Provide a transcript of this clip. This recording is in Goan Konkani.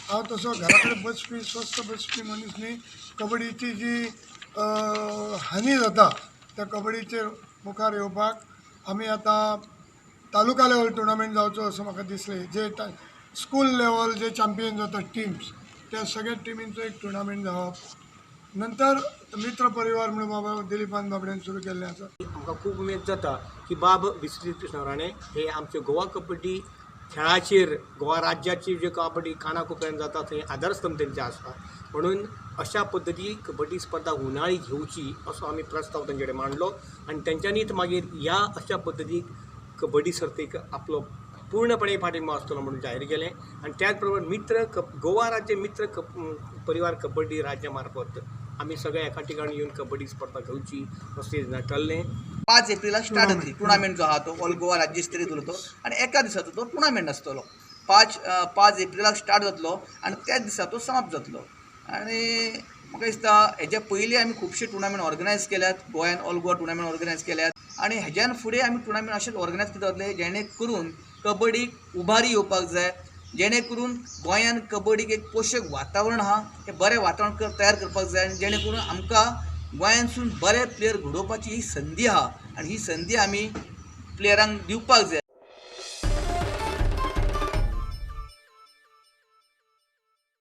हांव तसो घरा कडेन बसपी, स्वस्थ बसपी मनीस न्ही. कबड्डीची जी हानी जाता, त्या कबड्डीचेर मुखार येवपाक आमी आतां तालुका लेवल टुर्नामेंट जावचो असो म्हाका दिसलें. जे स्कूल लेवल जे चॅम्पियन जाता टिम्स, त्या सगळ्या टिमींचो एक टुर्नामेंट जावप. नंतर मित्र परिवार म्हणून बाबा दिलीपान बाबड्यान सुरू केल्लें आसा. आमकां खूब उमेद जाता की बाब विश्वजीत कृष्ण राणे हे आमचे गोवा कबड्डी खेळाचेर, गोवा राज्याची जे कबड्डी काना कोपऱ्यान जाता, थंय आदारस्तंभ तेंचे आसा. म्हणून अशा पद्दती कबड्डी स्पर्धा उन्हाळी घेवची असो आमी प्रस्ताव तेंचे कडेन मांडलो आनी तेंच्यांनीच मागीर ह्या अशा पद्दतीक कबड्डी सर्तीक आपलो पूर्णपणे पाठिंबो आसतलो म्हणून जाहीर केलें. आनी त्याच बरोबर मित्र गोवा राज्य मित्र परिवार कबड्डी राज्या मार्फत आमी सगळे एका ठिकाणी येवन कबड्डी स्पर्धा घेवची अशें ठरलें. 5 एप्रिलाक स्टार्ट जातली. टुर्नामेंट जो आहा तो ऑल गोवा राज्यस्तरीय उरतलो आनी एका दिसाचो तो टुर्नामेंट आसतलो. 5 एप्रिलाक स्टार्ट जातलो आनी त्याच दिसा तो समाप्त जातलो. आनी म्हाका दिसता, हेज्या पयलीं आमी खुबशे टुर्नामेंट ऑर्गनायज केल्यात गोंयान, ऑल गोवा टुर्नामेंट ऑर्गनायज केल्यात आनी हेज्यान फुडें आमी टुर्नामेंट अशेंच ऑर्गनायज करत वतले, जेणे करून कबड्डीक उबारी येवपाक जाय, जेणे करून गोंयान कबड्डीक एक पोशक वातावरण आहा, हें बरें वातावरण तयार करपाक जाय आनी जेणे करून आमकां गोंयांतसून बरे प्लेयर घडोवपाची ही संदी आहा आनी ही संदी आमी प्लेयरांक दिवपाक जाय.